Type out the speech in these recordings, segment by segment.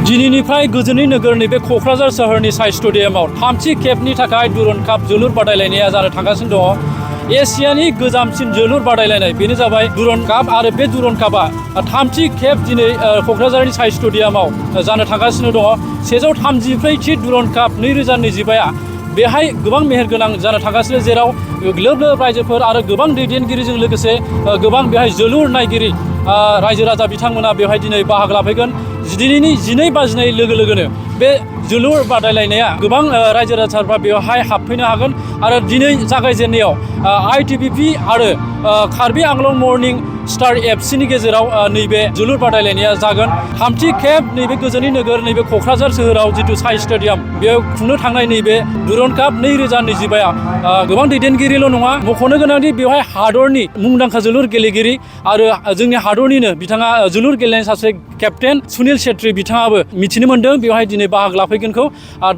दिनैनिफ्राय गोजोननि नोगोरनि बे क'क्राझार सोहोरनि साइ स्टेडियामाव थामथि खेबनि थाखाय दुरन्ड काप जोलुर बादायलायनाया जानो थांगासिनो दङ। एसियानि गोजामसिन जोलुर बादायलायनाय बेनो जाबाय दुरन्ड काप आरो बे दुरन्ड कापआ थामथि खेब दिनै क'क्राझारनि साइ स्टेडियामाव जानो थांगासिनो दङ। 134थि दुरन्ड काप 2025 बेहाय गोबां मेहेरगोनां जानो थांगासिनो, जेराव ग्लोब ग्लोब रायजोफोर आरो गोबां दैदेनगिरिजों लोगोसे गोबां बेहाय जोलुर नायगिरि रायजो राजा बिथांमोना बेवहाय दिनै बाहागो लाफैगोन। दिनैनि 12 बाजिनाय लोगो लोगोनो बे जोलुर बादायलायनाया गोबां रायजो राजाफ्रा बेवहाय हाबफैनो हागोन आरो दिनै जागायजेननायाव ITBP आरो Karbi Anglong morning star FC नि गेजेराव नैबे जोलुर बादायलायनाया जागोन। थामथि खेब नैबे गोजोननि नोगोर नैबे क'क्राझार सोहोराव जिथु साइ स्टेडियाम बेयाव खुंनो थांनाय नैबे दुरन्ड काप 2025 गोबां दैदेनगिरिल' नङा, मख'नो गोनांदि बेवहाय हादरनि मुंदांखा जोलुर गेलेगिरि आरो जोंनि हादरनिनो बिथाङा जोलुर गेलेनाय सासे केप्टेन सुनील छेत्री बिथाङाबो मिथिनो मोन्दों बेवहाय दिनै बाहागो लाफैगोनखौ।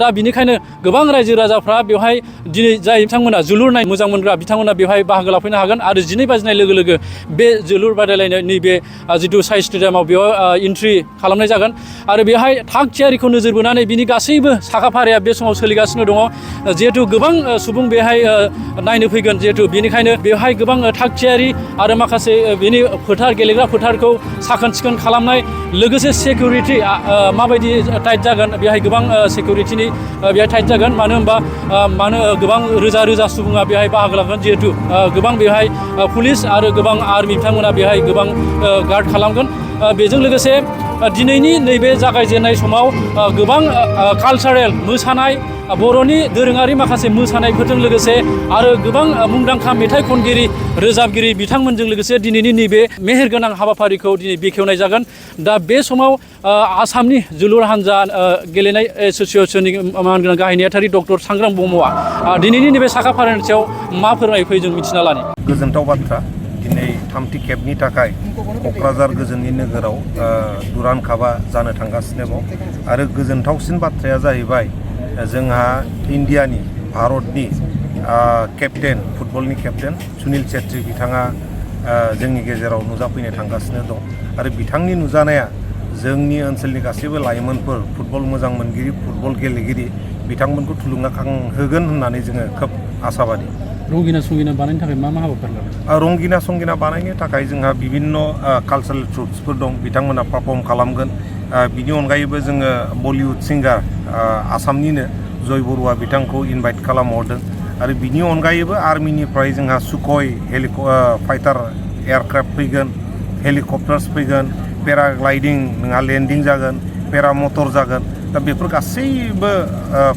दा बिनिखायनो गोबां रायजो राजाफ्रा बेवहाय दिनै जाय बिथांमोना जोलुर नायनो मोजां मोनग्रा बिथांमोना बेवहाय बाहागो लाफैनो हागोन आरो 12 बाजिनाय लोगो लोगो बे जोलुर बादायलायनाय नैबे जिथु साइ स्टेडियामाव बेयाव एन्ट्रि खालामनाय जागोन आरो बेवहाय थाग थियारिखौ नोजोर बोनानै बिनि गासैबो साखाफाराया बे समाव सोलिगासिनो दङ। जिहेतु गोबां सुबुं बेहाय नायनो फैगोन, जिहेतु बेनिखायनो बेवहाय गोबां थाग थियारि आरो माखासे बेनि फोथार गेलेग्रा फोथारखौ साखोन सिखोन खालामनाय लोगोसे सिकिउरिटि माबायदि टाइट जागोन, बेहाय गोबां सिकिउरिटिनि बेहाय टाइट जागोन। मानो होनबा गोबां रोजा रोजा सुबुङा बेहाय बाहागो लागोन, जिहेतु गोबां बेहाय पुलिस आरो गोबां आर्मि बिथांमोना बेहाय गोबां गार्ड खालामगोन। बेजों लोगोसे दिनैनि नैबे जागायजेननाय समाव गोबां कालचारेल मोसानाय, बर'नि दोरोङारि माखासे मोसानायफोरजों लोगोसे आरो गोबां मुंदांखा मेथाइ खनगिरि रोजाबगिरि बिथांमोनजों लोगोसे दिनैनि नैबे मेहेरगोनां हाबाफारिखौ दिनै बेखेवनाय जागोन। दा बे समाव आसामनि जोलुर हान्जा गेलेनाय एस'सियेसननि मानगोनां गाहाय नेहाथारि डक्टर सांग्रां ब्रह्मआ दिनैनि नैबे साखाफारानि सायाव मा फोरमायफैयो जों मिथिना लानि। गोजोनथाव बाथ्रा, दिनै थामथि खेबनि थाखाय क'क्राझार गोजोननि नोगोराव दुरान्ड कापआ जानो थांगासिनो दं आरो गोजोनथावसिन बाथ्राया जाहैबाय जोंहा इन्डियानि भारतनि केप्टेन फुटबलनि केप्टेन सुनील छेत्री बिथाङा जोंनि गेजेराव नुजाफैनो थांगासिनो दं आरो बिथांनि नुजानाया जोंनि ओनसोलनि गासैबो लाइमोनफोर फुटबल मोजां मोनगिरि फुटबल गेलेगिरि बिथांमोनखौ थुलुंगाखांहोगोन होननानै जोङो खोब आसाबादि। रंगिना संगिना बानायनो थाखाय मा हाबाफारि लादों? रंगिना संगिना बानायनो थाखाय जोंहा बिभिन्न कालचारेल ट्रुप्सफोर दं, बिथांमोना पारफर्म खालामगोन। बिनि अनगायैबो जोङो बलिउड सिंगार आसामनिनो जय बरुवा बिथांखौ इनभाइट खालामहरदों आरो बिनि अनगायैबो आर्मिनिफ्राय जोंहा सुखय फाइटार एयारक्राफ्ट फैगोन, हेलिकप्टार्स फैगोन, पेराग्लाइडिं नङा लेन्डिं जागोन, पेरा मटर जागोन। दा बेफोर गासैबो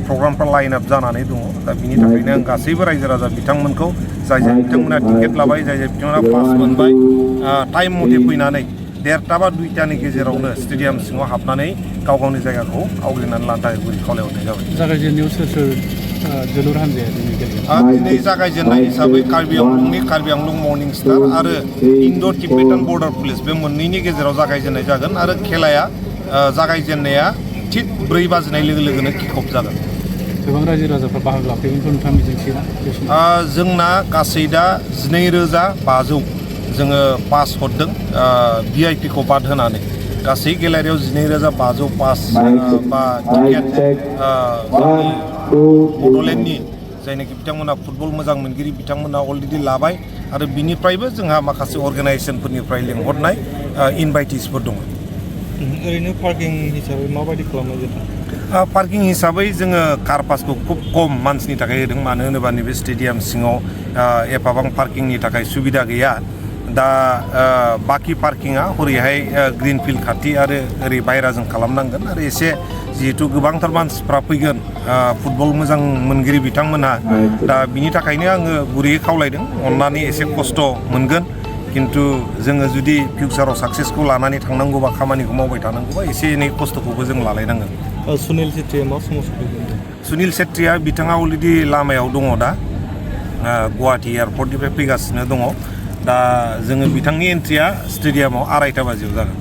प्रग्रामफ्रा लाइन आप जानानै दङ। दा बिनि थाखायनो आं गासैबो रायजो राजा बिथांमोनखौ जाय बिथांमोना टिकेट लाबाय, जाय बिथांमोना पास मोनबाय, टाइम मथे फैनानै 1:30 बा 2:00 गेजेरावनो स्टेडियाम सिङाव हाबनानै गाव गावनि जायगाखौ आवग्रिनानै लानो थाखाय गुरै खावलायहरनाय जाबाय। जागायजेननायाव सोर जोलुर हान्जाया दिनै जागायजेननाय हिसाबै कार्बि आंलं मर्निं स्टार आरो इन्डो टिबेटान बर्डार पुलिस बे मोननैनि गेजेराव जागायजेननाय जागोन आरो खेलाया जागायजेननाया थिग 4 बाजिनाय लोगो लोगोनो किक अफ जागोन। गोबां रायजो राजाफ्रा बाहागो लाफैगोनखौ नोंथाङा मिजिंथियोना? जोंना गासै दा 12,500 जोङो पास हरदों, VIP खौ बाद होनानै गासै गेलारियाव 12,500 पास बा टिकेट बड'लेण्डनि जायनाखि बिथांमोना फुटबल मोजां मोनगिरि बिथांमोना अलरेडि लाबाय आरो बिनिफ्रायबो जोंहा माखासे अर्गानाइजेसनफोरनिफ्राय लेंहरनाय इनभाइटिसफोर दङ। ओरैनो पार्किं हिसाबै माबायदि खालामनाय जादों? पार्किं हिसाबै जोङो कार पासखौ खुब खम मानसिनि थाखाय होदों, मानो होनोबा नैबे स्टेडियाम सिङाव एफाबां पार्किंनि थाखाय सुबिदा गैया। दा बाखि पार्किंआ हरैहाय ग्रिन फिल्ड खाथि आरो ओरै बायराजों खालामनांगोन आरो एसे जिहेतु गोबांथार मानसिफ्रा फैगोन फुटबल मोजां मोनगिरि बिथांमोनहा, दा बिनि थाखायनो आङो गुरैयै खावलायदों अननानै एसे खस्थ' मोनगोन, खिन्थु जोङो जुदि फिउचाराव साक्सेसखौ लानानै थांनांगौबा खामानिखौ मावबाय थानांगौबा एसे एनै खस्थ'खौबो जों लालायनांगोन। सुनील छेत्रीया मा समाव सफैगोन? सुनील छेत्रीया बिथाङा अलरेडि लामायाव दङ, दा गुवाहाटि एयारपर्टनिफ्राय फैगासिनो दङ। दा जोङो बिथांनि एन्ट्रिया स्टेडियामाव 2:30 बाजियाव जागोन।